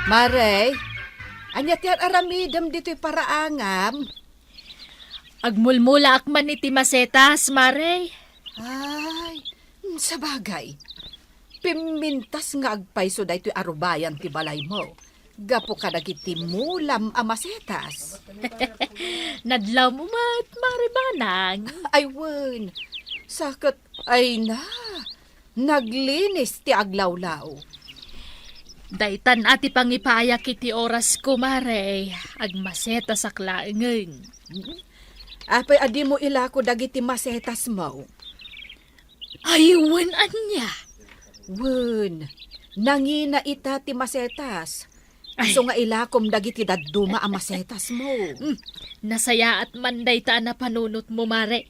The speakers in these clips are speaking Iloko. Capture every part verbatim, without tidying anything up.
Mare, ania ti ar-aramidem ditoy paraangam? Agmulmulaak man iti masetas, Mare. Ay, sabagay. Pimmintas nga agpayso daytoy arubayan ti balaymo gapu kadagiti mulam a masetas. Nadlawmo met, Mare Banang. Ay, wen. Sa ket, ay na, naglinis ti aglawlaw. Daytan a ti pangipayak iti orasko, Mare. Agmasetasak laengen. Apay a dimo ilako dagiti masetasmo? Ay, wen ania? Wen, nangina ita ti masetas. Ay. Isu nga ilakom dagiti dadduma a masetasmo. Hmm, nasayaat man dayta a napanunotmo, Mare.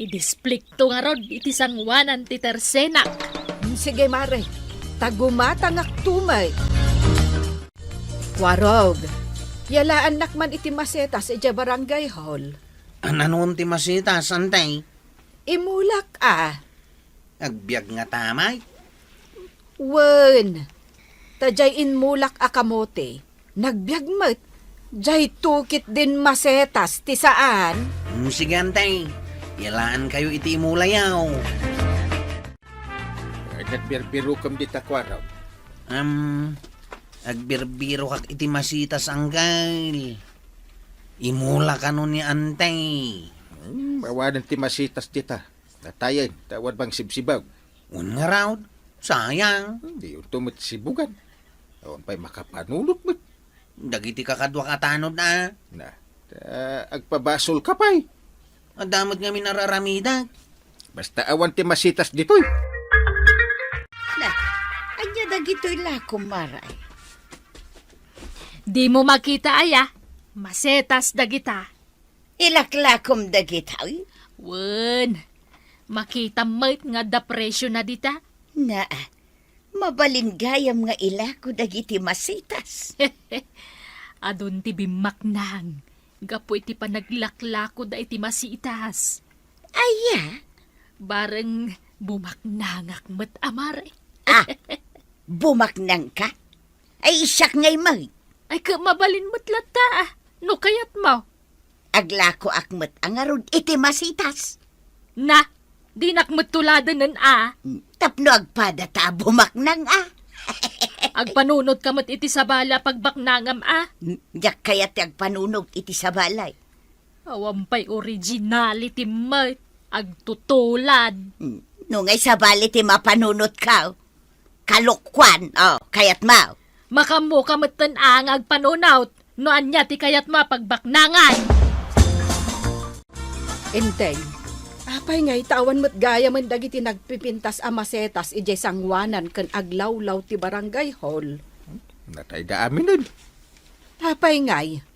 Idisplikto ngarud iti sangoanan ti tersenak. Hmm, sige, Mare. Ta gumatangakto met. Kuarog, yalaannak man iti masetas idiay barangay hall. Ananon ti masetas, Antay? Imulak a. Agbiag ngata, Mike? Wen, ta diay inmulak a kamote, nagbiag met. Diay tukit din masetas ti saan. Hmm, sige, Antay. Yalaankayo iti imulayo. Ay, nagbirbirokam dita, Kuarog. Am, agbirbirokak iti masetas, Angkel. Imulak kano ni Antay. Hmm, awanen ti masetas dita. Natayen, ta awan mangsibsibug. Wen ngarud, sayang. Diyonto met sibugan. Awan pay makapanunot met. Dagiti kakaduak a tanod a. Na, ta agpabasolka pay. Adda met ngamin ar-aramidek. Basta awan ti masetas ditoy. Na, ania dagitoy lakom, Mare? Dimo makita aya, masetas dagita. Ilaklakom dagitoy? Wen, makitam met nga adda presiona dita. Na, mabalin gayam nga ilako dagiti masetas. Adun ti bimmaknang gapu iti panaglaklako da iti masetas. Aya? Bareng bumaknangak met, a Mare. Ah, bumaknangka? Ay, siak ngay met. Ay, ket mabalin met latta, a, no kayatmo. Aglakoak met a ngarud iti masetas. Na, dinak met tuladenen a. Tapno agpada ta a bumaknang a. Agpanunotka met iti sabali a pagbaknangam a. Diak kayat ti agpanunot iti sabali. Awan pay originality met. Agtutulad. No ngay sabali ti mapanunotka. Kalukwan, o, kayatmo. Makaammoka metten a nga agpanunot no ania ti kayatmo a pagbaknangan. Enteng, apay ngay ta awan met gayamen dagiti nagpipintas a masetas idiay sangoanan ken aglawlaw ti barangay hall? Natayda aminen. Apay ngay?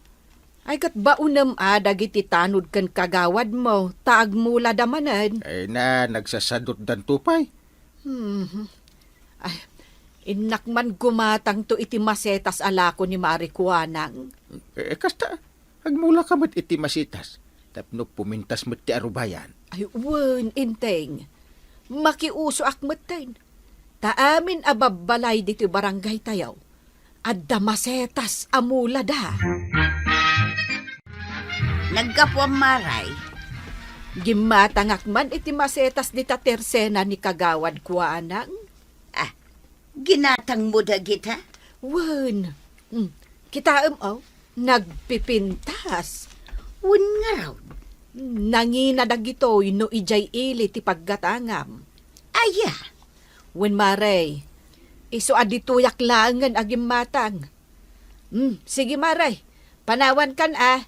Ay, ket baonem a dagiti tanod ken kagawadmo, ta agmulada manen. Ay na, nagsasadutdanto pay. Hmm. Ay, innak man gumatangto iti masetas a lako ni Mare Kuanang. Eh, kasta, agmulaka met iti masetas, tapno pumintas met ti arubayan. Ay, wen, Enteng. Makiusoak metten. Ta amin a babbalay ditoy barangaytayo, adda masetas a mulada. Naggapuam, Mare? Gimmatangak man iti masetas dita tersena ni Kagawad Kuanang. Ah, ginatangmo dagita? Wen. Hmm. Kitaem, o, nagpipintas. Wen ngarud. Nangina dagitoy no idiay ili ti paggatangam. Aya? Wen, Mare. Isu a ditoyak laengen a gimmatang. Hmm, sige, Mare. Panawankan a,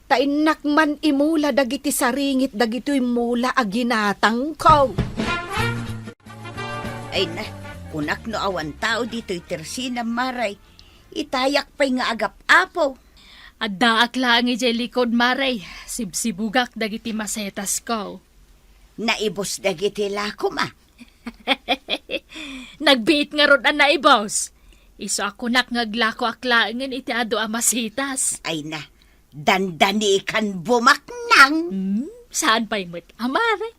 ta innak man imula dagiti saringit dagitoy mula a ginatangko. Ay na, kunak no awan tao ditoy tersenam, Mare. Itayak pay nga agap-apo. Addaak laeng idiay likod, Mare. Sibsibugak dagiti masetasko. Naibus dagiti lakom a. Nagbiit ngarud a naibus. Isu a kunak nga aglakoak laengen iti adu a masetas. Ay na, dandanikan bumaknang. Hmm, saan pay met a, Mare?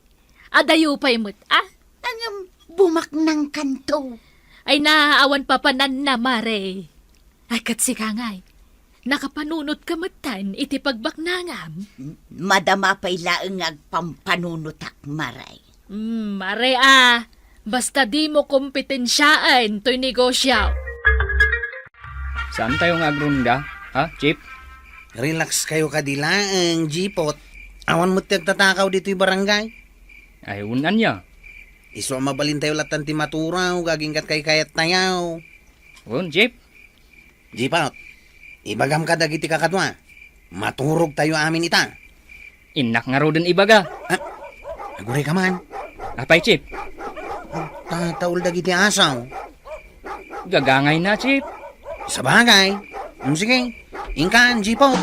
Adayo pay met a? Ngem bumaknangkanto. Ay na, awan papananna, Mare. Ay, ket sika ngay, nakapanunotka metten iti pagbaknangam? Madama pay laeng nga agpampanunotak, Mare. Hmm, Mare, a, basta dimo kompetensiaen toy negosio. Saantayo nga agrunda, ha, Chief? Relax kayo kadi laeng, Jipot. Awan met ti agtatakaw ditoy barangay. Ay, wen, ania? Isu a mabalintayo lattan ti maturaw, agingga ti kaykayattayo. Wen, Chief? Jipot, ibagam kadagiti kakadua, maturogtayo amin ita. Innak ngaruden ibaga. Ah, agurayka man. Apay, Chief? Tataul dagiti asaw. Gagangayna, Chief. Sabagay. Mm, sige. Inkan, Jipot.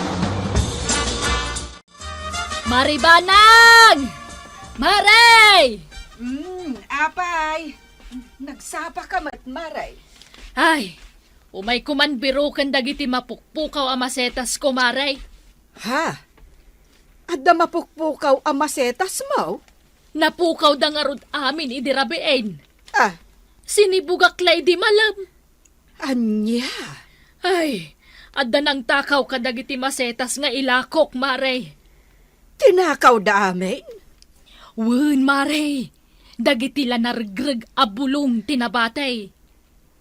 Mare Banang! Mare! Mm, apay. Nagsapa ka met, Mare. Ay, umayko man biroken dagiti mapukpukaw a masetas ko, Mare. Ha? Adda mapukpukaw a masetas mo? Napukawda ngarud amin idi rabiin. Ah. Sinibugak la idi malem. Ania? Ay, adda nangtakaw kadagiti masetas nga ilakok, Mare. Tinakawda amin? Wen, Mare. Dagiti la naregreg a bulong ti nabati.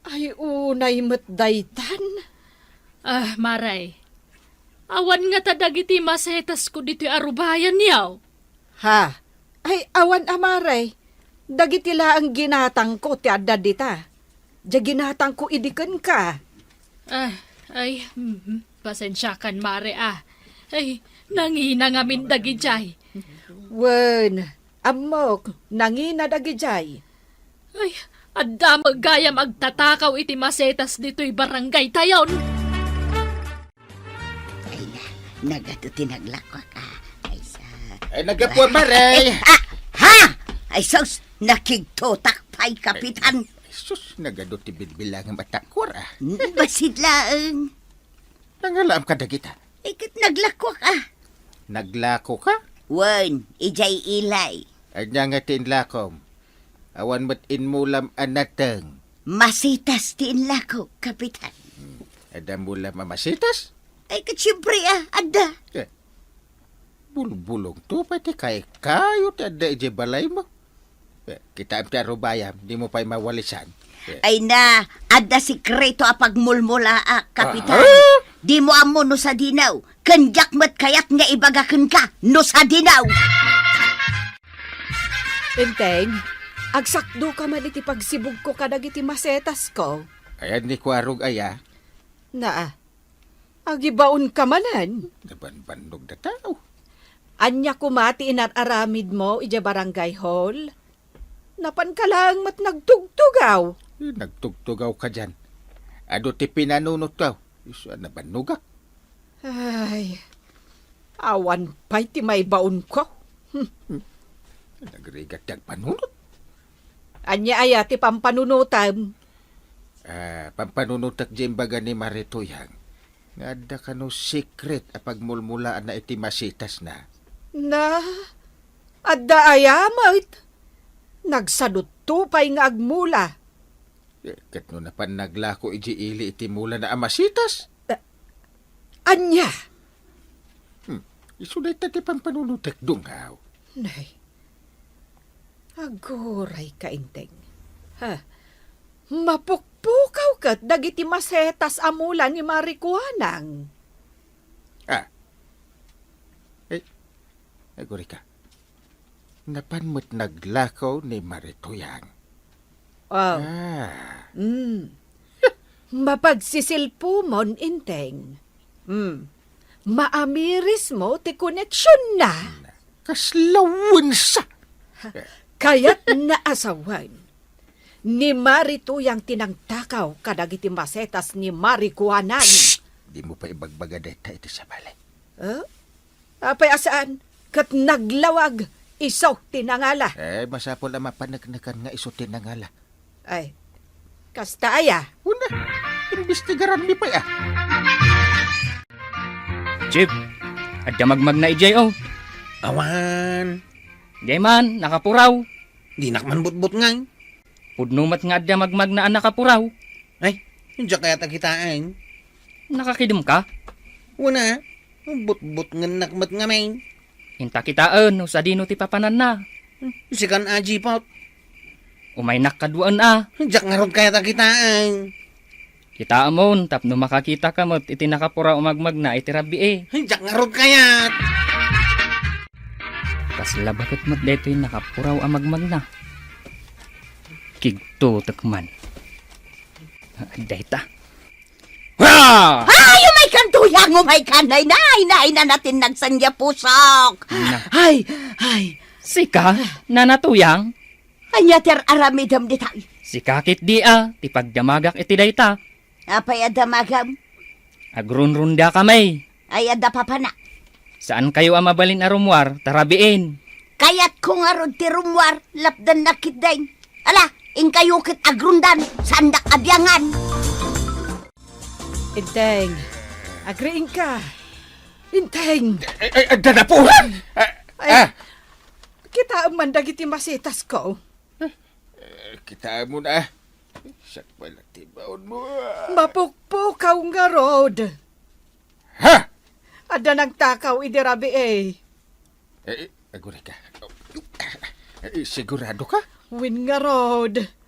Ay, unay met daytan. Ah, Mare. Awan ngata dagiti masetas ko ditoy arubayan, yaw? Ha? Ay, awan a, Mare. Dagiti laeng ginatangko ti adda dita. Diay ginatangko idi kenka. Ah, ay, mhm. Pasensiakan, Mare, a. Ay, nangina ngamin dagidiay. Wen, ammok, nangina dagidiay. Ay, adda met gayam agtatakaw iti masetas ditoy barangaytayon. Ay, na, nagadu ti naglakwak, a. Ay, sa... Ay, naggapuan, Mare. Ay, ah, ha? Ay, sus, nakigtotak pay, Kapitan. Ay, sus, nagadu ti bilbilangam a takuar, a. Hmm, bassit laeng. Nangalaam kadagita? Ay, ket naglakwak, a. Naglako ka? Wen, idiay ilay. Ania nga ti inlakom? Awan met inmulam a nateng. Masetas ti inlako, Kapitan. Hmm. Adda mulam a masetas? Ay, ket siempre, a, adda. Eh, bulbulongto pay ti kaykayo ti adda idiay balaymo. Eh, kitaem ti arubayam, dimo pay mawalisan. Eh. Ay na, adda sekreto a pagmulmulaak, Kapitan. Ah? Dimo ammo no sadino, ken diak met kayat nga ibaga kenka no sadino. Enteng, agsakdo ka man iti pagsibugko kadagiti masetas ko. Ayan ni Kuarog aya? Naa, agibaon ka manen. Nabanbannog da tao. Ania koma ti inar-aramidmo idiay barangay hall? Napan ka laeng met nagtugtugaw. Eh, nagtugtugaw ka diyan. Adu ti pinanunotko. Isu a nabannogak. Ay, awan pay ti maibaonko. Hmm. Nagrigat ti agpanunot. Ania aya ti pampanunotem? Ah, pampanunotek diay imbaga ni Mare Tuyang nga adda kano secret a pagmulmulaanna iti masetasna. Na, adda aya met? Nagsadutto pay nga agmula. Eh, ket no napan naglako idiay ili iti mulana a masetas? Eh, ania? Hmm, isu dayta ti pampanunotek, dungaw. Nay, aguray ka, Enteng. Ha? Mapukpukaw ket dagiti masetas a mula ni Mare Kuanang. Ah. Eh, aguray ka. Napan met naglako ni Mare Tuyang. Oh. Ah. Mm. Mapagsisilpumon, Enteng. Mm. Maamirismo ti koneksionna. Kaslawensa. Kayatna a sawen, ni Mare Tuyang ti nangtakaw kadagiti masetas ni Mare Kuanang. Shh! Dimo pay ibagbaga dayta iti sabali. Huh? Apay a saan? Ket naglawag, isu ti nangala. Eh, masapul a mapaneknekan nga isu ti nangala. Ay, kasta aya? Una, imbestigaranmi pay, a. Chief, adda magmagna idiay, o. Awan. Diay man, nakapuraw. Dinak man butbutngan. Pudno met nga adda magmagna a nakapuraw. Ay, diak kayat a kitaen. Nakakidem ka? Wen a, butbutngennak met ngamin. Inta kitaen no sadino ti papananna. Sikan a, Jipot. Umaynak kaduaen a. Diak ngarud kayat a kitaen. Kitaemon tapno makakitaka met iti nakapuraw a magmagna iti rabii. Diak ngarud kayat. Kasla baket met daytoy nakapuraw a magmagna. Kigtutek man. Dayta. Ha! Ay, umaykan, Tuyang, umaykan. Ay, nay, nay, nanatin nagsangia pusok. Na. Ay, ay. Sika, Nana Tuyang? Ania ti ar-aramidem dita? Sika ketdi a, ti pagdamagak iti dayta. Apay a damagam? Agrunrunda kami. Ay, adda papana. Saan kayo a mabalin a rummuar, ta rabiin. Kayatko ngarud ti rummuar, lapdannak ketdin. Ala, inkayo ket agrundan, saandak a biangan. Inteng, agriingka. Inteng. Ay, ay, adda napuran! Ah, Ay, ah. Kitaem man dagiti masetasko. Eh, kitaem mo na. Siak pala ti baon mo. Mapukpukaw ngarud. Ha? Adda nagtakaw idi rabii. Eh, eh, aguray ka. Eh, sigurado ka? Wen ngarud.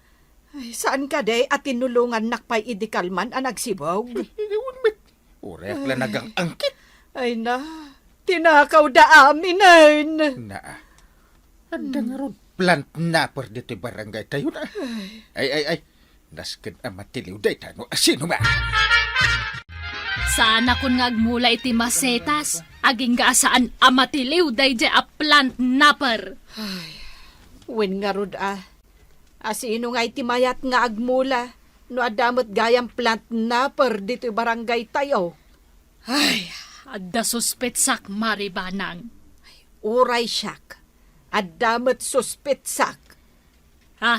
Ay, saan kadi a tinulongannak pay idi kalman a nagsibog? Wen met, uray ak la nagang-angkit. Ay na, tinakawda aminen. Naa. Adda ngarud plant napper ditoy barangay tayo na. Ay, ay, ay. Nasken a matiliw dayta no asino man. Saanakon nga agmula iti masetas, agingga a saan a matiliw daydiay a plant napper. Ay, wen ngarud a. Asino ngay ti mayat nga agmula no adda met gayam plant napper ditoy barangay tayo? Ay, adda suspetsak, Mari Banang. Uray siak, adda met suspetsak. Ha?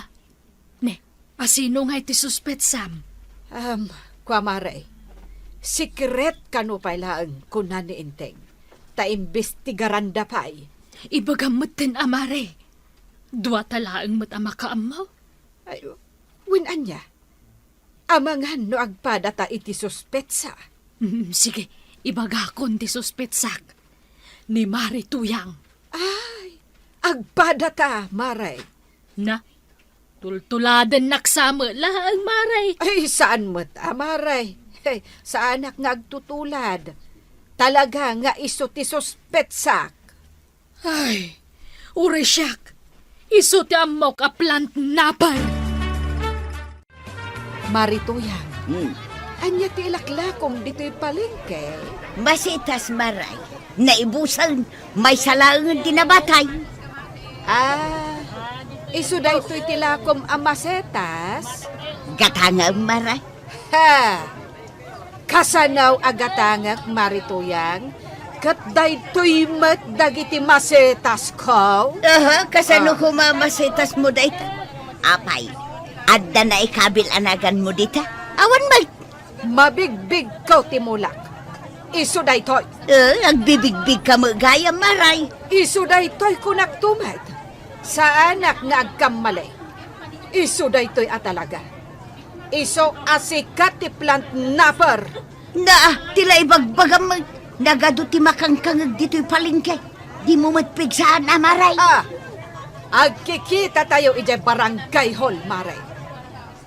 Ne, asino ngay ti suspetsam? Am, kua, Mare, sikret kano pay laeng, kuna ni Enteng, ta imbestigaranda pay. Ibagam metten a, Mare. Duata laeng met a makaammo. Ay, wen ania? Amangan no agpadata iti suspetsa. Mm, sige, ibagakon ti suspetsak. Ni Mari Tuyang. Ay, agpadata, Mare. Na, tultuladennak sa met laeng, Mare. Ay, saan met a, Mare. Hey, saanak nga agtutulad. Talaga nga isu ti suspetsak. Ay, uray siak. Isu ti ammok a plant napper. Mari Tuyang, hmm, ania ti ilaklakom ditoy palengke? Masetas, Maray. Naibusen, maysa laengen ti nabatay. Ah, isu daytoy ti lakom a masetas? Gatangem, Maray. Ha! Kasano a gatangek, Mari Tuyang? Ket daytoy met dagiti masetasko? Aha, kasano koma masetasmo dayta? Apay, adda naikabil a naganmo dita? Awan met. Mabigbigko ti mulak. Isu daytoy. Eh, agbibigbigka met gayam, Maray. Isu daytoy kunak to met. Saanak nga agkammali. Isu daytoy a talaga. Isu a sika ti plant napper. Naa, ti la ibagbagam met. Nagadu ti makangkangeg ditoy palengke. Dimo met pigsaan a, Maray. Ah, agkikitatayo idiay barangay hall, Maray.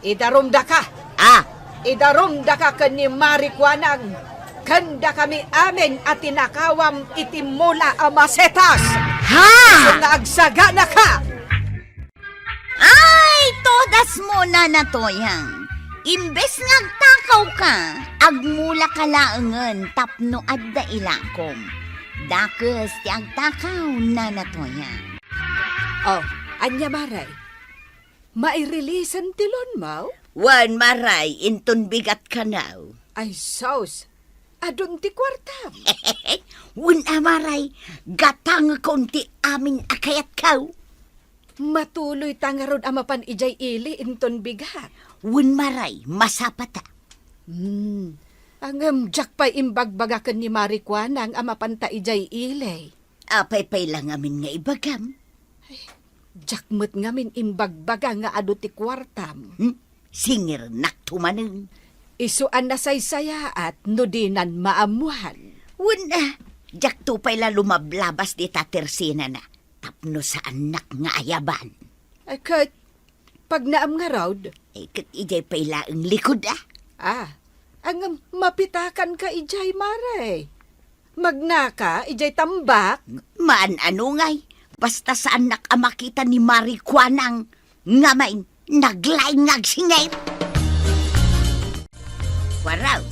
Idarumdaka. Ah. Idarumdaka ken ni Mari Kuanang, ken dakami amin a tinakawam iti mula a masetas. Ha? Isu nga agsaganaka. Ay, todasmo, Nana Toyang. Imbes nga agtakawka, agmulaka laengen tapno adda ilakom. Dakes ti agtakaw, Nana Toyang. Oh, ania, Maray? Mairilisan ti loan mo? Wen, Maray, inton bigat kano. Ay, sus! Adun ti kuartam? Wen a, Maray, gatangekon ti amin a kayatko. Matuloyta ngarud a mapan idiay ili inton bigat? Wen, Maray, masapata. Hmm. Ngem diak pay imbagbaga ken ni Mari Kuanang a mapanta idiay ili. Apay pay la ngamin nga ibagam? Ay, diak met ngamin imbagbaga nga adu ti kuartam. Hmm? Singirnakto manen. Isu a nasaysayaat no dinan maammuan. Wen, ah, diakto pay la lumablabas dita tersenana tapno saannak nga ayaban. Eh, ket pagnaam ngarud? Eh, ket idiay pay laeng likud, ah. Ah, ngem mapitakanka idiay, mare. Magnaka idiay tambak? Maan-ano ngay, basta saannak a makita ni Mari Kuanang ngamin naglaing nga agsingir. Kuarog,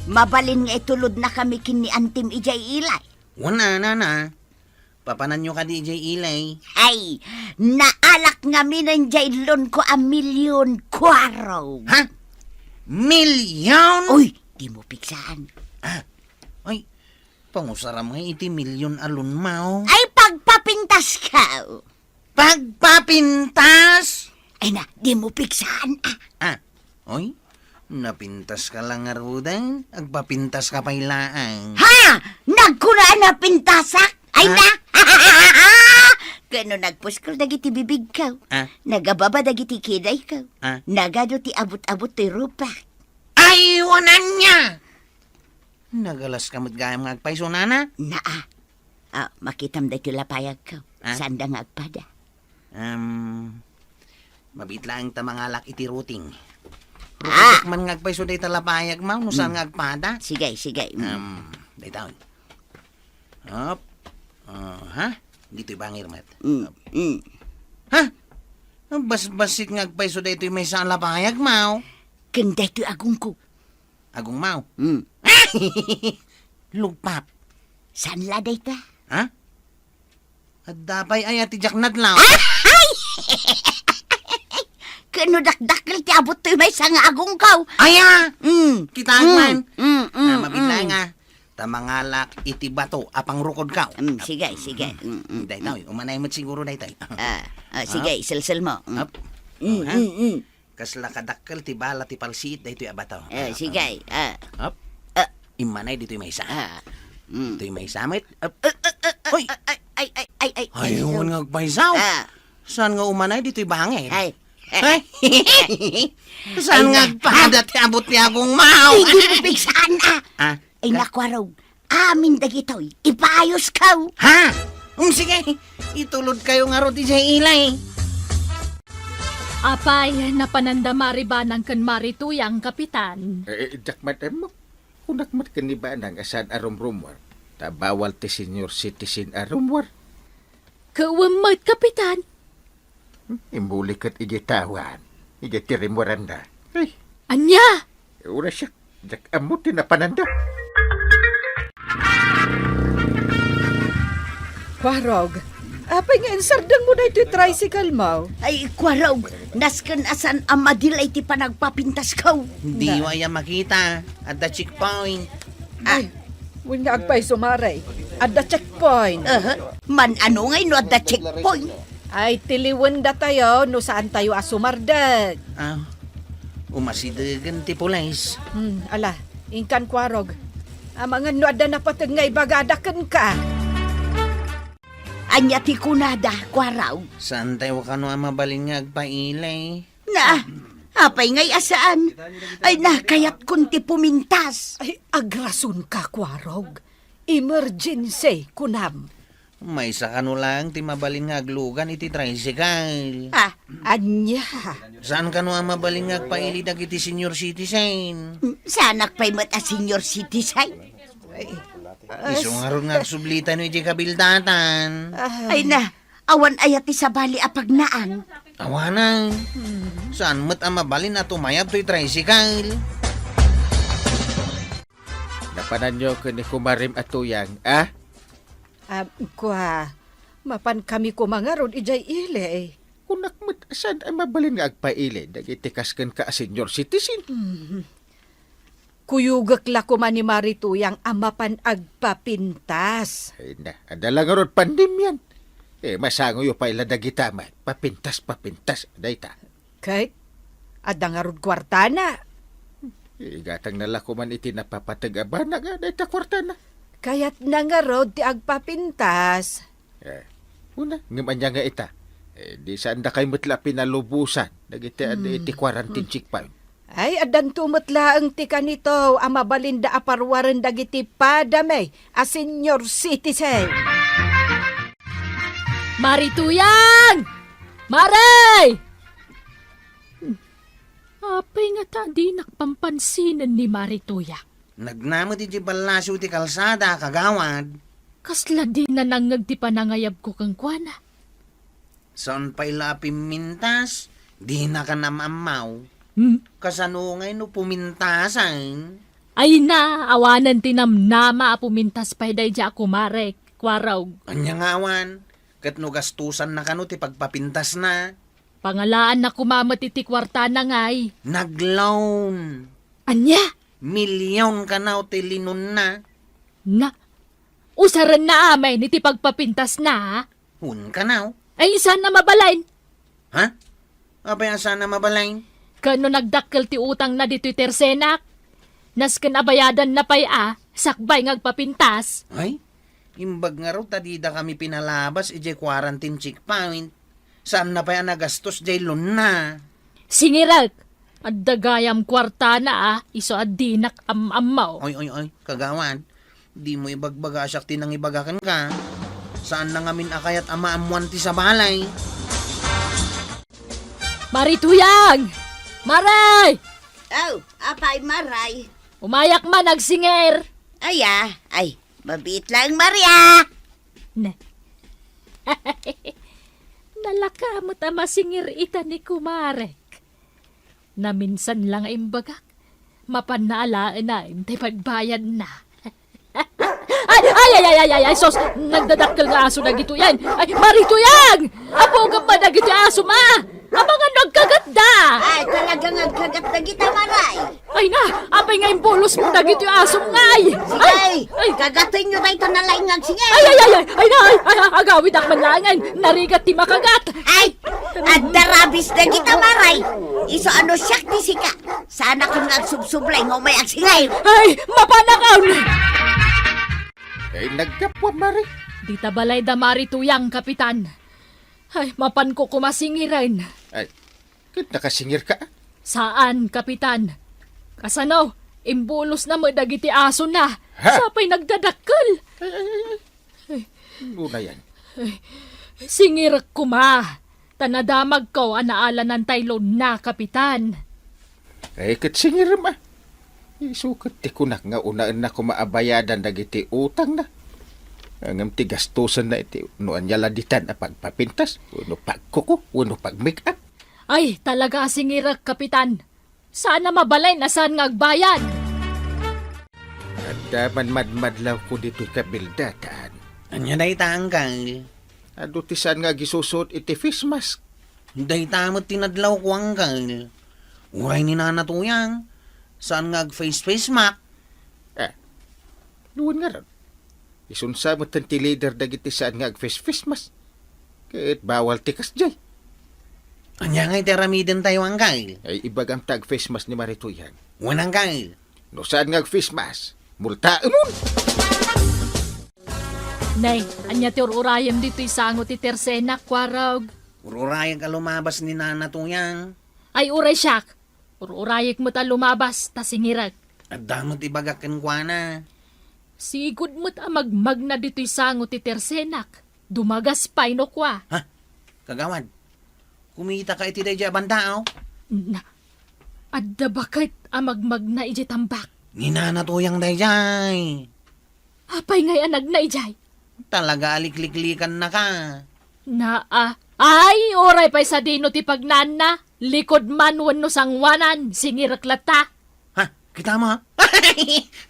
mabalin nga itulodnakami ken ni Antim idiay ilay. Wen a, nana. Papananyo kadi idiay ilay? Ay, naalak ngamin idiay loan ko a milyon, Kuarog. Ha? Milyon? Uy, dimo pigsaan. Ah, ay, pangusaram nga iti milyon a loan mo. Ay, pagpapintaska. Pagpapintas? Ay na, dimo pigsaan, ah. Ah, oy, napintaska la ngaruden, agpapintaska pay laeng. Ha? Nagkuna a napintasak? Ay na! Ken no nagpuskol dagiti bibigko, ah, nagababa dagiti kidayko, ah, nagadu ti abut-abut toy rupak. Ay, wen ania! Nagalaska met gayam nga agpayso, nana? Naa. Ah, makitam daytoy lapayagko. Ah? Saanda nga agpada. Um, mabiit laeng ta mangalak iti routing. Ah! Rukodak man nga agpayso dayta lapayag mo, no saan nga agpada. Sige, sige. Mm. Um, dayta. Hop. Ah, ha? Ditoy bangir met. Mm, mm. Ha? Basbassit nga agpayso daytoy maysa a lapayag mo. Ken daytoy agongko. Agong mo? Mm. Lugpap. Saan la dayta? Ha? Adda pay aya ti diak nadlaw. Ay! Ken no dakdakkel ti abut toy maysa nga agongko. Aya! Mm. Kita man. Mm, mm, ah, mabiit laeng, mm, ah. Ta mangalak iti bato a pangrukodko. Mm, sige, sige. Mm, mm, daytoy, mm, umanay met siguro daytoy. Ah, ah, sige, ah, selselmo. Mm. Hop. Mm, ha? Mm, mm. Kasla kadakkel ti bala ti palsiit daytoy a bato. Eh, ah, sige, ah, ah. Hop. Ah. Immanay ditoy maysa. Ah. Mm. Ditoy maysa met. Hop. Ah, ah, ah, ah, hoy! Ay, ay, ay, ay, ay, ay, ay, ay, wen nga agpayso. Ah. Saan nga umanay ditoy bangir? Ay. Ay. Saan nga agpada ti abut ti agong mo? Ay, dimo pigsaan, ah. Ah? Ay, ka- naku, Kuarog. Amin dagitoy, ipaayos kaw. Ha? Um, sige. Itulod kayo nga rod idiay ilay. Apay, napananda Mari Banang ken Mari Tuyang, Kapitan? Eh, eh, diak met ammo. Kunak met ken ni Banang a saan a rumrumor. Ta bawal ti senior citizen a rumor. Ket wen met, Kapitan. Immuli ket idiay tawan, idiay ti rimmuaranda. Ay. Ania? Uray siak, diak ammo ti napananda. Kuarog, apay nga insardengmo daytoy tricycle mo? Ay, Kuarog, nasken a saan a madelay ti panagpapintasko. Diyo aya makita, adda checkpoint. Ah. Ay, wen nga agpayso, Mari. Adda checkpoint. Aha. Man-ano ngay no adda checkpoint? Ay, tiliwen datayo no saan tayo a sumardeg. Ah, umasidegen ti pulis. Hmm, ala, inkan Kuarog. Amangan no adda napateg nga ibagada kenka. Ania ti kunada, Kuarog? Saan tayo kano a mabalin nga agpaili? Na, apay ngay a saan? Ay, nakayatkon ti pumintas. Ay, agrasonka, Kuarog. Emergency, kunam. Maysa kano laeng ti mabalin nga aglugan iti tricycle. Ah, ania? Saan kano a mabalin nga agpaili dagiti senior citizen? Mm, saanak pay met a senior citizen. Ay, isu ngarud nga agsublitayo iti kabildatan. Ah. Ay na, awan aya ti sabali a pagnaan? Awanan. Hmm. Saan met a mabalin a tumayab toy tricycle? Napananyo ken ni kumarem a Tuyang, a? Ah, kua, mapan kami koma ngarud idiay ili. Kunak met, saan a mabalin nga agpaili dagiti kas kenka a senior citizen? Hmm. Kuyogek la koma ni Mari Tuyang a mapan agpapintas. Ay na, adda la ngarud pandemian. Eh, masangoyo pay la dagita met. Papintas, papintas, dayta. Ket, adda ngarud kuartana. Igatangna la koman iti napapateg a banag a dayta kuartana. Kayatna ngarud ti agpapintas. Eh, una, ngem ania nga ita? Eh, di saandakay met la pinalubosan dagiti adi iti quarantine checkpoint. Ay, addanto met laeng ti kanito a mabalinda a paruaren dagiti padami a senior citizen. Mari Tuyang! Mari! Hmm. Apay nga ta dinak pampansinen ni Mari Tuyang? Nagna met iti ballasyo ti kalsada, kagawad. Kasla dina nangngeg ti panangayabko kenkuana. Saan pay la a pimmintas, dina kan am-ammaw. Hmm? Kasano ngay no pumintasan? Ay na, awanen ti namnama a pumintas pay daydi a kumarek, kuarog. Ania nga awan? Ket no gastusanna kano ti pagpapintasna? Pangalaanna koma met iti kuartana ngay. Nag-loan. Ania? Milyon kanaw ti linonna. Na, usarenna amin iti pagpapintasna, a? Wen kanaw. Ay, saan a mabalin? Ha? Apay a saan a mabalin? Ken no nagdakkel ti utangna ditoy tersenak, nasken a bayadanna pay a, sakbay nga agpapintas. Ay, imbag ngarud ta dida kami pinalabas idiay quarantine checkpoint. Saanna pay a nagastos diay loanna. Singirek! Adda gayam kuartana a, isu a dinak am-ammaw. Oy, oy, oy, kagawad. Dimo ibagbaga a siak ti nangibaga kenka. Saanna ngamin a kayat a maammoan ti sabali. Mari Tuyang! Mari! Oh, apay, Maray? Umayak man, agsingir! Aya, ay, mabiit laeng, Maria! Ne. Nalaka met a masingir ita ni kumarek. Naminsan la nga imbagak, mapanna alaen ti pagbayadna. Ay, ay, ay, ay, ay, ay, ay, sus! Nagdadakkel nga aso dagitoy. Ay, Mari Tuyang! Apogem man dagitoy aso, ma! Amangan no agkagatda! Ay, talaga nga agkagat dagita, Maray. Ay na, apay nga imbulos mo dagitoy asom ngay? Sige, ay, ay, kagatenyo dayta nalaing nga agsingir. Ay, ay, ay, ay, ay na, ay, ay, agawidak man laeng, narigat ti makagat. Ay, adda rabies dagita, Maray. Isu a no siak ti sika, saanakon nga agsubsublay nga umay agsingir. Ay, mapanakon! Ay, naggapuam, Mari. Dita balay da Mari Tuyang, Kapitan. Ay, mapanko koma singiren. Ay, ket nakasingirka? Saan, Kapitan. Kasano, imbulosna met dagiti asona. Ha? Sapay nagdadakkel. Ay, ay, ay, ay. Ay. Nuna yan. Ay, singirek koma. Ta nadamagko a naalanan tay loanna, Kapitan. Ay, ket singirem a. Isu ket ti kunak nga unaenna koma a bayadan dagiti utangna. Ngem ti gastusenna iti no ania la ditan a pagpapintas, wenno pagkuko, wenno pag-make-up. Ay, talaga a singirek, Kapitan. Saan a mabalin a saan nga agbayad. Adda man madmadlawko ditoy kabildatan. Ania dayta, Angkel? Adu ti saan nga agisusuot iti face mask. Dayta met ti nadlawko, Angkel. Uray ni Nana Tuyang, saan nga ag-face face mask. Eh, nuan ngarud. Isunsa met ti leader dagiti saan nga ag-face face mask. Ket bawal ti kasdiay. Ania nga iti aramidentayo, Angkel? Ay, ibagam ta ag-face mask ni Mari Tuyang. Wen, Angkel. No saan nga ag-face mask, multaemon! Nay, ania ti ur-urayem ditoy sango ti tersenak, kuarog? Ur-urayek a lumabas ni Nana Tuyang. Ay, uray siak. Ur-urayek met a lumabas, ta singirek. Adda met ibagak kenkuana. Sigud met a magmagna ditoy sango ti tersenak. Dumagas pay no kua. Ha? Kagawad, kumitaka iti daydiay a bandaaw? Na, adda baket a magmagna idiay tambak. Ni Nana Tuyang daydiay. Apay ngay a nagna idiay? Talaga a likliklikaannaka. Na, a, ay, uray pay sadino ti pagnaanna, likod man wenno sangoanan, singirek latta. Ha? Kita mo, ha?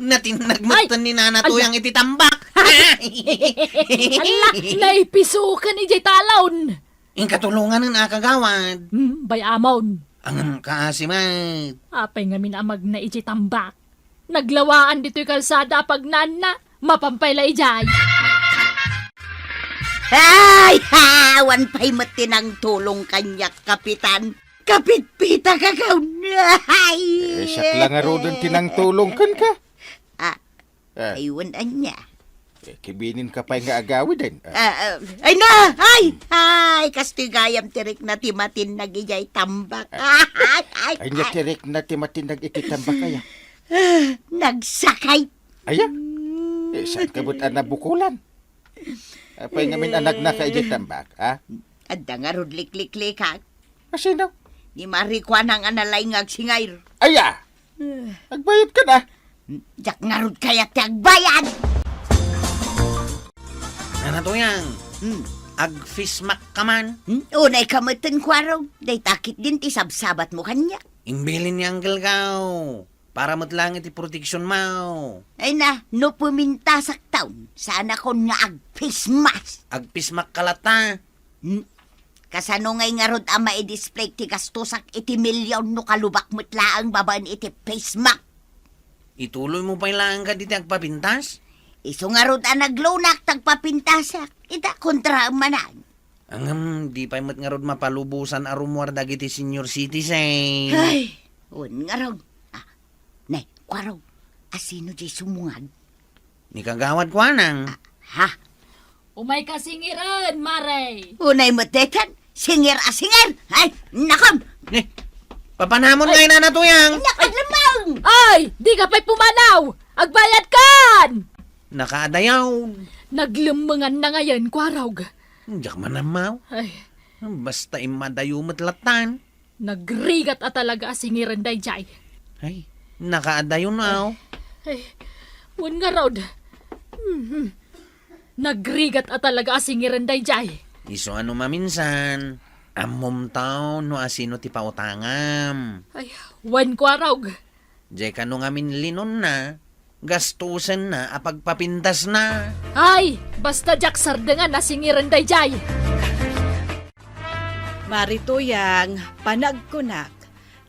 Natinnag met ni Nana Tuyang iti tambak. Ala, naipisukan idiay talon. Inka tulonganen a, kagawad. Hmm, bay-amon. Ngem kaasi met. Apay ngamin a magna idiay tambak? Naglawaan ditoy kalsada a pagnaanna, mapan pay la idiay. Ay, ha! Awan pay met ti nangtulong kaniak, Kapitan. Kapitpita ka, kaun. Ay! Eh, siak la ngaruden ti nangtulong kenka. Ah, eh. Ay, wen ania? Eh, kibininka pay nga agawiden. Ah. Ah, ah, ay na! Ay! Ay, kastoy gayam ti rikna ti matinag idiay tambak. Ay, ay, ay, ay, nya ti rikna ti matinag iti tambak, aya? Ah, nagsakit. Aya? Eh, saan ka met a nabukulan? Apay ngamin a nagnaka idiay tambak, ha? Adda ngarud likliklikak. Asino? Ni Mari Kuanang a nalaing nga agsingair. Aya! Agbayad ka na. Diak ngarud kayat ti agbayad. Nana Tuyang, hmm, agfismak ka man? Hmm? Unay ka metten, Kuarog. Dayta ketdin ti sabsabatmo kaniak. Imbilin ni Uncle Kao. Para met laeng iti proteksionmo. Ay na, no pumintasak taon, saanakon nga agfismas. Agfismak ka latta. Hmm? Kasano ngay ngarud a maidisplay ti gastosak iti milyon no kalubak met laeng babaen iti face mask? Ituloymo pay laeng kadi ti agpapintas? Isu ngarud a naglunak ti agpapintasak. Ita, kontraem manen. Ngem, di pay met ngarud mapalubosan a rumuar dagiti senior citizen. Ay, wen ngarud. Ah, ne, Kuarog, asino diay sumungad? Ni Kagawad Kuanang. Ah, ha? Umayka singiren, Mare. Unay met daytan, singir a singir. Ay, nakom. Ni, papanamon ngay, Nana Tuyang. Nakalemmeng. Ay, dika pay pumanaw. Agbayadkan. Nakaadayaw. Naglemmenganna ngayen, Kuarog. Diak man ammaw. Ay. Basta immadayo met lattan. Nagrigat a talaga a singiren daydiay. Ay, nakaadayo na, oh. Ay, wen ngarud. Mhm. Nagrigat a talaga a singiren daydiay. Isu a no maminsan, ammom taw no asino ti pautangam. Ay, wen, Kuarog. Diay kano ngamin linonna, gastosenna a pagpapintasna. Ay, basta diak sardengan a singiren daydiay. Mari Tuyang, panagkunak,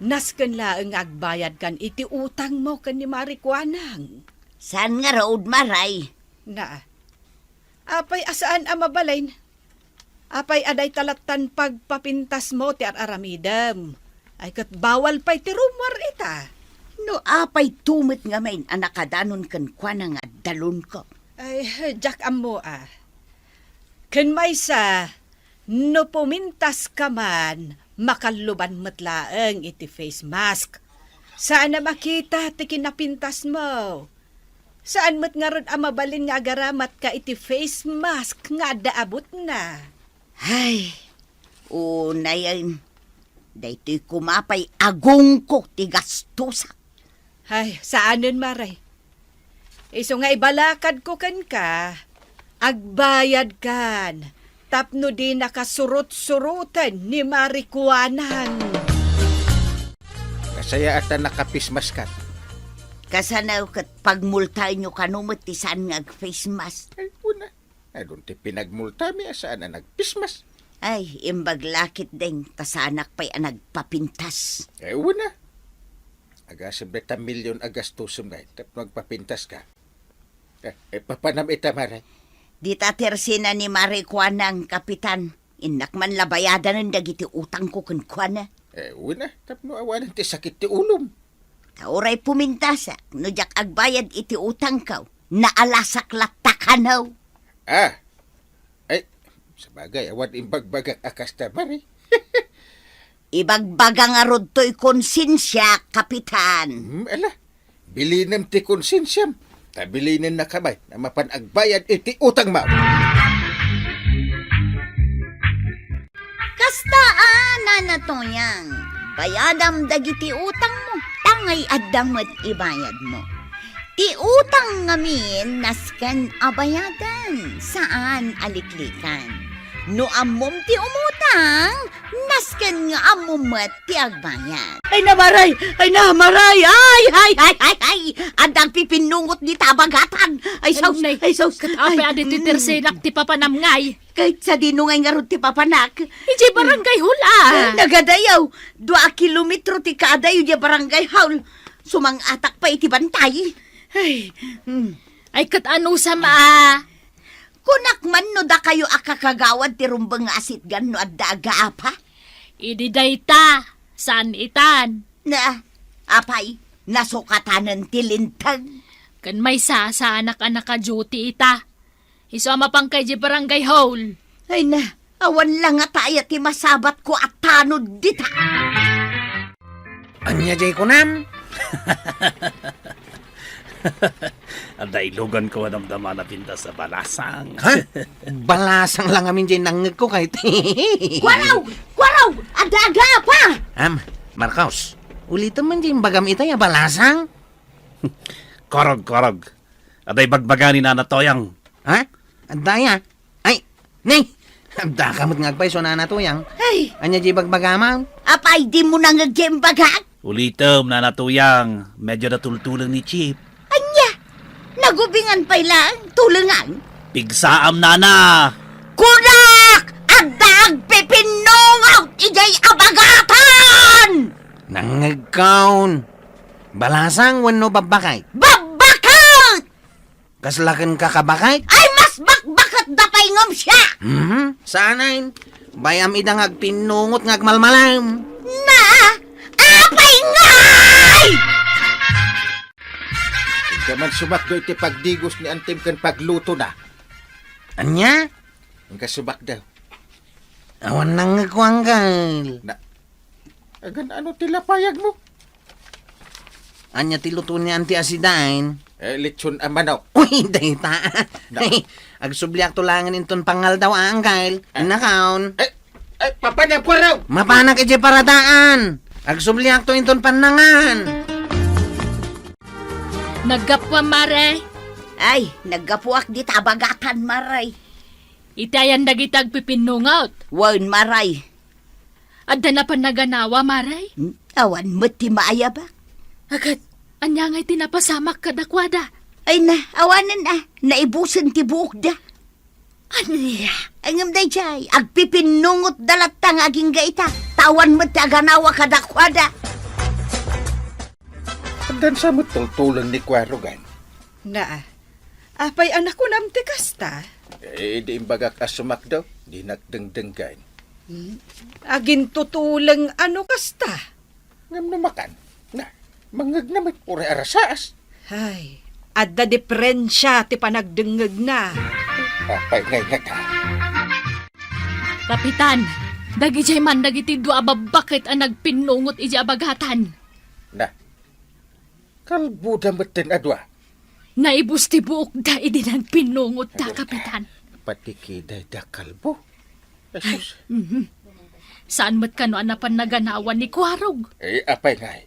nasken laeng nga agbayadkan iti utangmo ken ni Mari Kuanang. Saan ngarud, Maray? Na, apay a saan a mabalin? Apay a dayta lattan pagpapintasmo ti ar-aramidem? Ay, ket bawal pay ti rumuar ita. No apay to met ngamin a nakadanon kenkuana nga addalonko? Ay, diak ammo a. Ken maysa, no pumintaska man, makalluban met laeng iti face mask. Saan a makita ti kinapintasmo. Saan met ngarud a mabalin nga agaramatka iti face mask nga adda abutna. Ay, unayen, daytoy koma pay agongko ti gastosak. Ay, saanen, Maray. Isu nga ibalakadko kenka, agbayadkan tapno dinaka surot-suroten ni Mari Kuanang. Nasayaat a naka-face mask ka. Kasano ket pagmultaenyo kano met ti saan nga ag-face mask? Ay, una. Adun ti pinagmultami a saan a nag-face mask. Ay, imbag la ketdin, ta saanak pay a nagpapintas. Ay, una. Agasem dayta milyon a gastosem ngay, tapno agpapintaska. Eh, eh, papanam ita, Maray? Dita tersena ni Mari Kuanang, Kapitan. Innak man la bayadanen dagiti utangko kenkuana. Eh, una, tapno awanen ti sakit ti ulom. Ta uray pumintasak, no diak agbayad iti utangko, naalasak latta kano. Ah, ay, sabagay, awan imbagbagak a kasta, Maray. Ibagbaga ngarud toy konsensiak, Kapitan. Hmm, ala, bilinem ti konsensiam. Ta bilinennaka met a mapan agbayad iti utangmo. Kasta a, Nana Tuyang, bayadam dagiti utangmo, ta ngay-adda met ibayadmo. Ti utang ngamin, nasken a bayaden, saan a liklikan. No ammom ti umutang, nasken nga ammom met ti agbayad. Ay na, Maray! Ay na, Maray! Ay, ay, ay, ay, ay! Adda agpipinnungot dita a bagatan! Ay, sus! Ay, sus! Ket apay a ditoy tersenak ti papanam ngay? Ket sadino ngay ngarud ti papanak? Idiay barangay hall, ah. Ay, nagadayaw. Dua a kilometro ti kaadayo idiay barangay hall. Sumang-atak pay iti bantay. Ay, hmm. Ay, ket anusam, ah? Kunak man no dakayo a kakagawad ti rumbeng nga asitgan no adda agaapa? Idi dayta, saan itan? Na, apay, nasukatanen ti linteg. Ken maysa, saanak a naka-duty ita. Isu a mapangka idiay barangay hall. Ay na, awan la nga taya ti masabatko a tanod dita. Ania jay kunam? Adda iluganko a damdama a napintas a balasang. Ha? Balasang lang amin jay nangngegko kayat. Kuaraw! Kuaraw! Adda agapa! Am, Marcos, ulitem man jay imbagam itay a balasang? Korog, korog. Adda ibagbaga ni Nana Toyang. Ha? Adda aya? Ay, ni! Adda ka met nga agpayso, Nana Toyang. Ay! Ania jay ibagbagam? Apay, dimo nangngeg jay imbagak? Ulitem, Nana Toyang, medyo natultuleng ni Chip. Ania? Nagubingan pay lang, tulengan? Pigsaam, Nana! Kunak! Adda agpipinnungot idiay abagatan! Nangngegkon. Balasang wenno babbakit? Babbakit! Kasla kenka kabakit? Ay, mas bakbaketda pay ngem siak! Mhm, saanen. Bay-am ida nga agpinnungot nga agmalmalam. Na, apay ngay! Inka man sumakdo iti pagdigos ni Antim ken paglutona. Ania? Inka sumakdo. Awan nangngegko, Angkel. Na, agan ano ti lapayagmo? Ania ti luto ni Auntie Asidain? Eh, lechon a manok. Uy, dayta. Na. Agsubliakto laengen inton pangngaldaw, a, Angkel. Ah. Innakaon. Eh, eh, papanam ko raw. Mapanak idiay paradaan. Agsubliakto inton pannangan. Naggapuam, Mare? Ay, naggapuak dita abagatan, Mare. Iti ayan dagiti agpipinnungot? Wen, Mare. Adda napan naganawa, Mare? Hmm, awan met ti maayabak. Agat, ania ngay ti napasamak kadakuada? Ay na, awanen a, naibusen ti buokda. Ania? Ngem daydiay, agpipinnungotda latta nga agingga ita, ta awan met ti aganawa kadakuada. Addan sa met tultuleng ni Kuarog, a. Naa, apay a nakunam ti kasta? Eh, idi imbagak a sumakdo, dinak dengdenggen. Hmm? Agintutuleng a no kasta? Ngem no makan, na, mangngegna met uray arasaas. Ay, adda diperensia ti panagdengngegna. Apay ngay ngata? Kapitan, dagidiay man dagiti dua a babbaket a nagpinnungot idiay abagatan. Na, kalboda metten a dua. Naibus ti buokda idi nagpinnungotda, Kapitan. Pati kidayda kalbo. Jesus. Mhm. Saan met kano a napan naganawa ni Kuarog? Eh, apay ngay?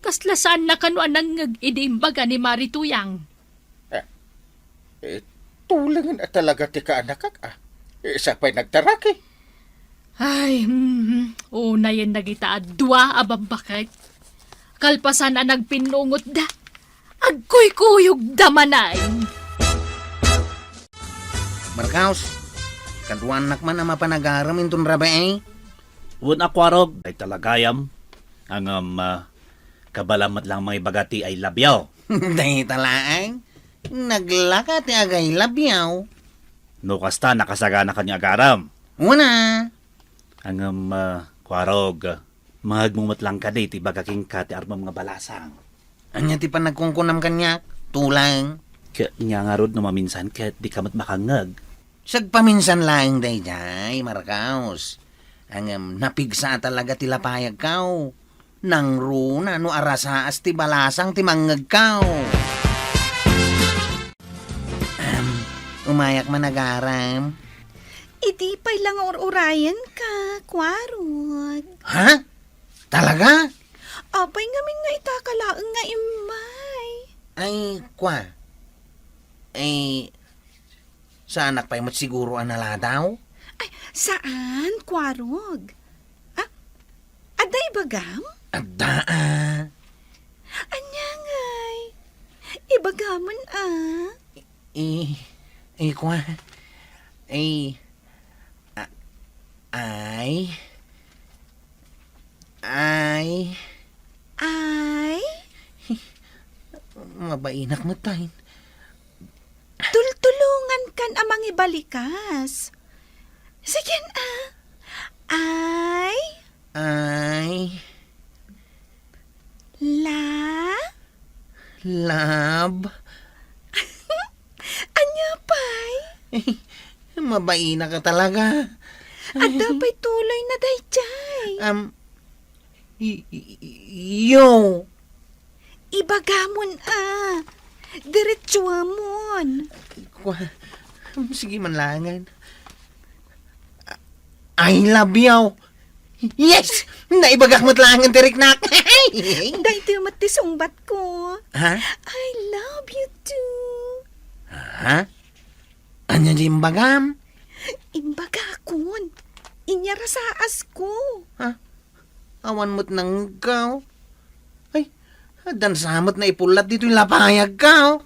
Kasla saanna kano a nangngeg idi imbaga ni Mari Tuyang? Eh, eh, tulengen a talaga ti kaanakak, a. Eh, sa pay nagtaraki? Ay, mhm. Unayen dagita a dua a babbaket. Kalpasan a nagpinnungotda, agkuykuyogda manen. Marcos, kaduanak man a mapan agaram inton rabii? Wen a Kuarog, ay talagayam. Ngem, ah, kabaelam met lang mangibaga ti I love you. Dayta laeng, naglaka ti aga-I love you. No kasta, nakasaganakan nga agaram. Wen a. Ngem, ah, Kuarog, mangngegmo met lang kadi ti ibaga kenka ti armem nga balasang. Ania ti panagkunkunam kaniak, tuleng? Ket nia ngarud no maminsan ket dika met makangngeg? Sagpaminsan laeng daydiay, Marcos. Ngem napigsa a talaga ti lapayagko. Nangruna no arasaas ti balasang ti mangngegko. Ahem, umayak man agaram. Idi pay la nga ur-urayenka, Kuarog. Ha? Talaga? Apay ngamin nga itaka laeng nga immay? Ay, kua. Ay, saanak pay met siguro a naladaw? Ay, saan, Kuarog? Ah, adda ibagam? Adda, a. Ania ngay? Ibagamen, a. I, i, kua. I, a, ay. Ay. Ay? Mabainak met, a. Tultulongankan a mangibalikas. Sige, a. Ay. Ay. La? Love? Ania pay? Mabainak talaga. Adda pay tuloyna daydiay. Um, y-, y-, yo. Ibagamon a. Diretsuamon. Kwa, sige man langen. I love you. Yes! Naibagak met langen ti riknak. Daytoy met ti sungbatko. Ha? I love you too. Ha? Ania ti imbagam? Imbagakon. Inyarasaas ko. Ha? Awan met nangngegkaw. Ay, addan sa met naipullat ditoy lapayagkaw.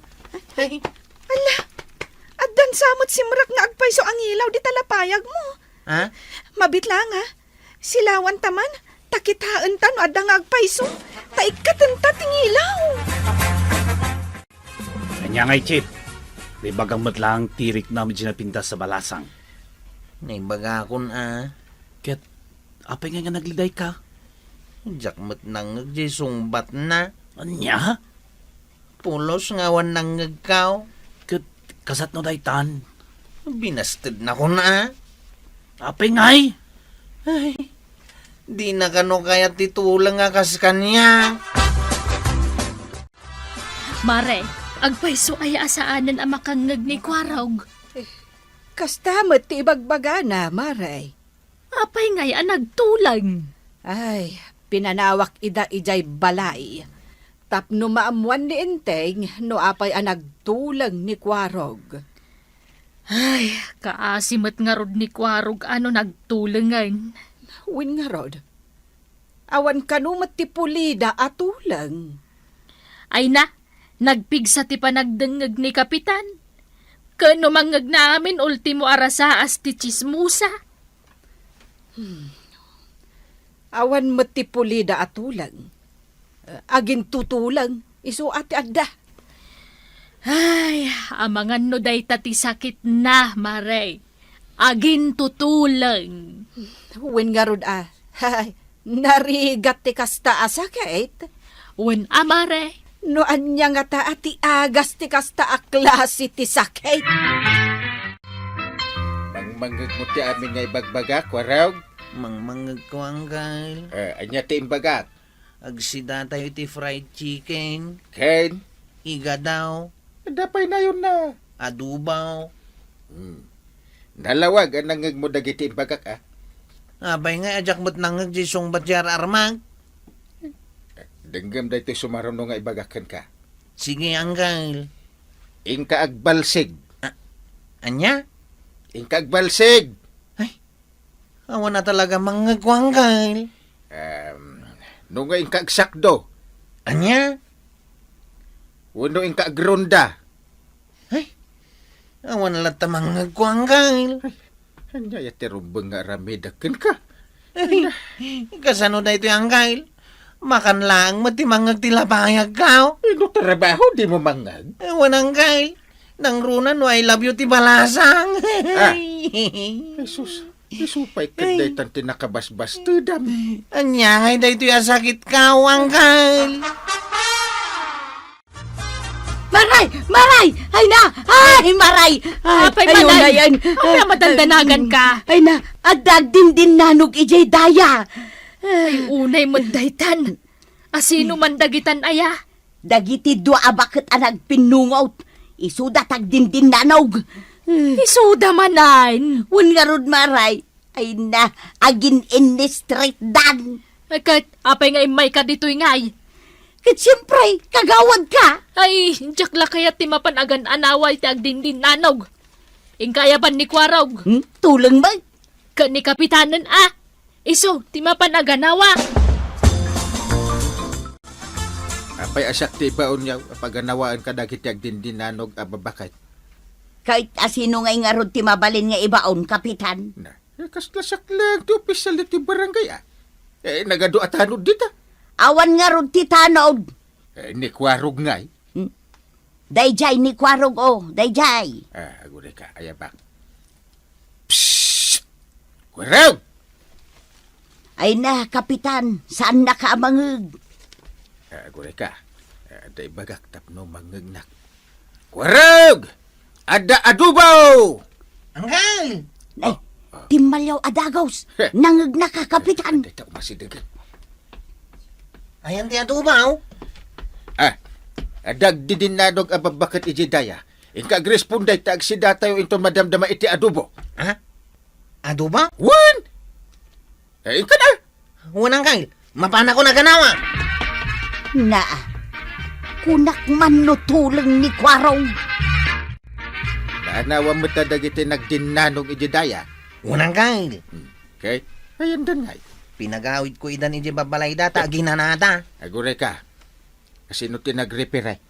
Ay. Ala, addan sa met simrak nga agpayso a ngilaw dita lapayagmo. Ha? Mabit lang, ha? Silawanta man, ta kitaenta no adda nga agpayso, ta ikkatenta ti ngilaw. Ania ngay, Chief? Naibagam met lang ti riknam idiay napintas a balasang. Naibagakon a. Ket apay ngay nga naglidayka? Diak met nangngeg diay sungbatna. Ania? Pulos nga awan nangngegkaw. Ket kasano daytan? Binastednakon a. Apay ngay? Ay, dina kano kayat ti tuleng a kas kaniak. Mare, agpayso aya a saanen a makangngeg ni Kuarog? Eh, kasta met ti ibagbagana, Mare. Apay ngay a nagtuleng? Ay, pinanawak ida idiay balay. Tapno maammuan ni Enteng no apay a nagtuleng ni Kuarog. Ay, kaasi met ngarud ni Kuarog a no nagtulengen. Wen ngarud, awan kano met ti pulida a tuleng. Ay na, nagpigsa ti panagdengngeg ni Kapitan. Ken no mangngegna amin, ultimo a rasaas ti tsismosa. Hmm. Awan met ti pulida a tuleng. Eh, agintutuleng. Isu a ti adda. Ay, amangan no dayta ti sakitna, Mare. Agintutuleng. Wen ngarud a, ay, narigat ti kasta a sakit? Wen a, Mare. No ania ngata a ti agas ti kasta a klase ti sakit? Mangmangngegmo ti amin nga ibagbagak, Kuarog? Mangmangngegko, Anggal. Eh, ania ti imbagak? Agsidatayo iti fried chicken. Ken? Igadaw. Adda pay nayonna. Adubaw. Hmm. Nalawag a nangngegmo dagiti imbagak, a? Apay nga diak met nangngeg diay sungbat diay ar-armak? Denggem daytoy sumaruno nga ibagak kenka. Sige, Anggal. Inka agbalsig. A-, ania? Inka agbalsig. Ay, awan a talaga mangngegko, Anggal. Em, no nga inka agsakdo. Ania? Wenno inka agronda. Ay, awan latta mangngegko, Anggal. Ay, ania aya ti rumbeng nga aramidek kenka? Ay, kasano daytoy, Anggal? Makan laeng met ti mangngeg ti lapayagko. Eh, no trabaho, dimo mangngeg? Awan, Anggal. Nangruna no I love you ti balasang. Ah. Jesus, isu pay ket daytan ti nakabasbastedam. Ania ngay daytoy a sakitko, Anggal? Maray! Maray! Ay na! Ay, Maray! Ay, apay, ay, Maray? Apay a madandanaganka? Ay na, adda agdindinnanog idiay daya. Ay, unay met daytan. Asino man dagitan aya? Dagiti dua a baket a nagpinnungot. Isuda ti agdindinnanog. Isuda manen? Wen ngarud, Maray. Ay na, agin-inistritdan. Ket apay nga immayka ditoy ngay? Ket siempre, kagawadka. Ay, diak la kayat ti mapan agan-anawa iti agdindinnanog. Inka aya ban ni Kuarog? Hmm? Tuleng met. Ket ni Kapitanen a. Isu ti mapan agan-anawa. Apay a siak ti ibaon nga paganawaen kadagiti agdindinnanog a babaket? Ket asino ngay ngarud ti mabalin nga ibaon, Kapitan? Na, eh, kasla siak laeng ti opisyal ditoy barangay, a. Eh, nagadu a tanod dita. Awan ngarud ti tanod. Eh, ni Kuarog ngay? Hmm. Daydiay ni Kuarog, o, daydiay. Ah, aguray ka, ayabak. Psst! Kuarog! Ay na, Kapitan, saannaka a mangngeg. Ah, aguray ka. Ah, adda ibagak tapno mangngegnak. Kuarog! Adda adubo! Angkel! Ay, timmaliaw a dagaws. Heh. Nangegnaka, Kapitan. Dayta umasideg. Ayan ti adubaw. Ah, adda agdidinnanog a babbaket idiay daya. Inka agresponde ta agsidatayo inton madamdama iti adobo. Ha? Adobo? Wen! Eh, inka na! Wen, Angkel. Mapanakon a ganawa. Naa, kunak man no tuleng ni Kuarog. Naanawam met dagiti nagdinnanog idiay daya. Wen, Angkel. Hmm. Okay? Ayandan ngay. Pinagawidko idan idiay babbalayda ta aginanada. Agurayka. Kasino ti nagreferek?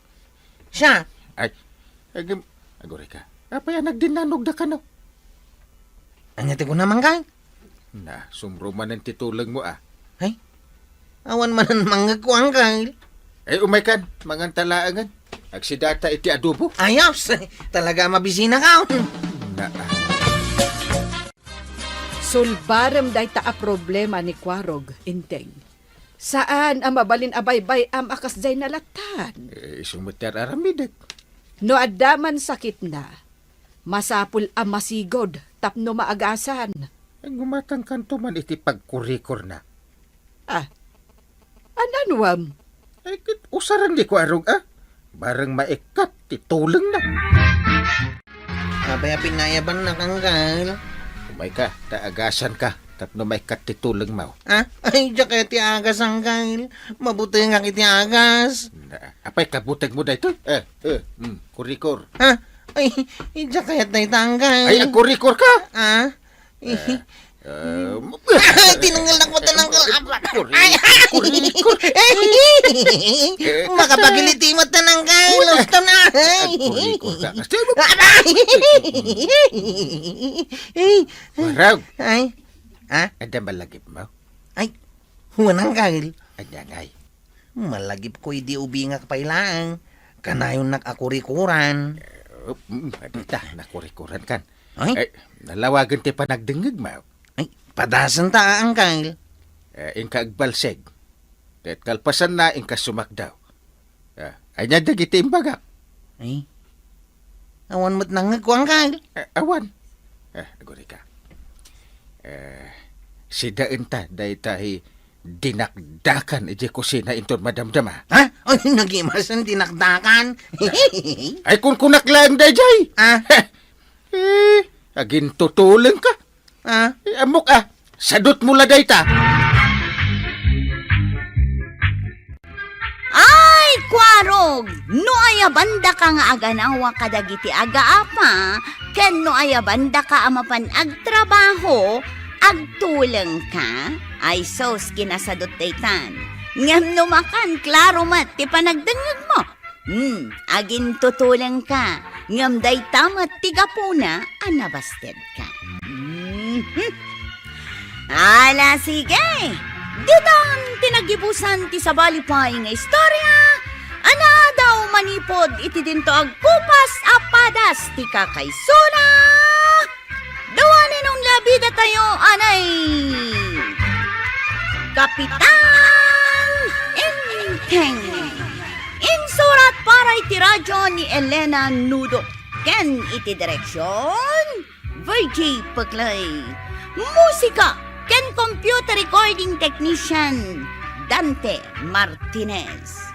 Siak. Ay, agim-, agurayka. Apay a nagdinnanogda kano? Ania ti kunam, Angkel? Na, sumro manen ti tulengmo, a. Ay, awan manen mangngegko, Angkel. Ay, umaykan, manganta laengen. Agsidata iti adobo. Ayos! Talaga a mabisinaka. Na, a. Sulbarem dayta a problema ni Kuarog, Enteng. Saan a mabalin a baybay-am a kasdiay nalatan. Eh, isu met ti ar-aramidek. No adda man sakitna, masapul a masigud tapno maagasan. Ay, gumatangkanto man iti pagkurikorna. Ah, ananuam? Ay, ket usareng ni Kuarog, a. Bareng maikkat ti tulengna. Apay a pinayabannak, Angkel? Umayka, ta agasanka, tapno maikkat ti tulengmo. Ah? Ay, diak kayat ti agas, Angkel. Mabutengak iti agas. Na, apay kabutengmo daytoy? Eh, eh, mm, kurikor. Ha? Ay, diak kayat dayta, Angkel. Ay, agkurikorka? Ah? Eh, eh, Ay, tinangalnak met, Angkel. Apa? Kuri-, Ay, ay. Kuri-, kuri-, Eh, makapagiliti met, Angkel. Gusto na. Ay. Kuri-, kuri-, ka-, Abay! Warag. Ay. Ha? Adda malagipmo? Ay, wen, Angkel. Adda ngay. Malagipko idi ubingak pay laeng. Kanayonnak a kurikuran. Eh, mm, adita, nakurikurankan. Ay? Eh, nalawagen ti panagdengngegmo. Ay, padasenta, Angkel. Eh, inka agbalsig. Ket kalpasanna, inka sumakdaw. Ah, ania dagiti imbagak? Ay, awan met nangngegko, Angkel. Eh, awan. Eh, agurayka. Eh, sidaenta dayta i dinakdakan idiay kusina inton madamdama. Ha? Ay, nagimasen dinakdakan. Ay, kunkunak laeng daydiay. Ah? Eh, agintutulengka. Ah? Eh, ammok, a. Sadutmo la dayta. Ay, Kuarog! No ayabandaka nga aganawa kadagiti agaapa, ken no ayabandaka a mapan agtrabaho, agtulengka? Ay sus, kinasadut daytan. Ngem no makan, klaro met ti panagdengngegmo. Hmm, agintutulengka, ngem dayta met ti gapuna a nabastedka. Mhm. Ala, sige! Ditan ti nagibusan ti sabali pay nga istorya a naadaw manipud iti dinto agkupas a padas ti kakaisuna. Dua ni Nong Labida tayo, anay! Kapitan Enteng. Insurat para iti radyo ni Elena Nudo. Ken iti direksyon, Virgie Peclay. Musika ken computer recording technician, Dante Martinez.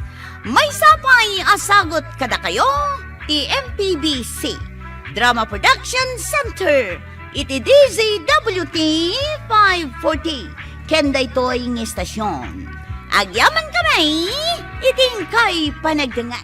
Maysa pay a sagut kadakayo ti M P B C Drama Production Center iti D Z W T five forty ken daytoy nga istasyon. Agyaman kami iti inkay panagdengngeg.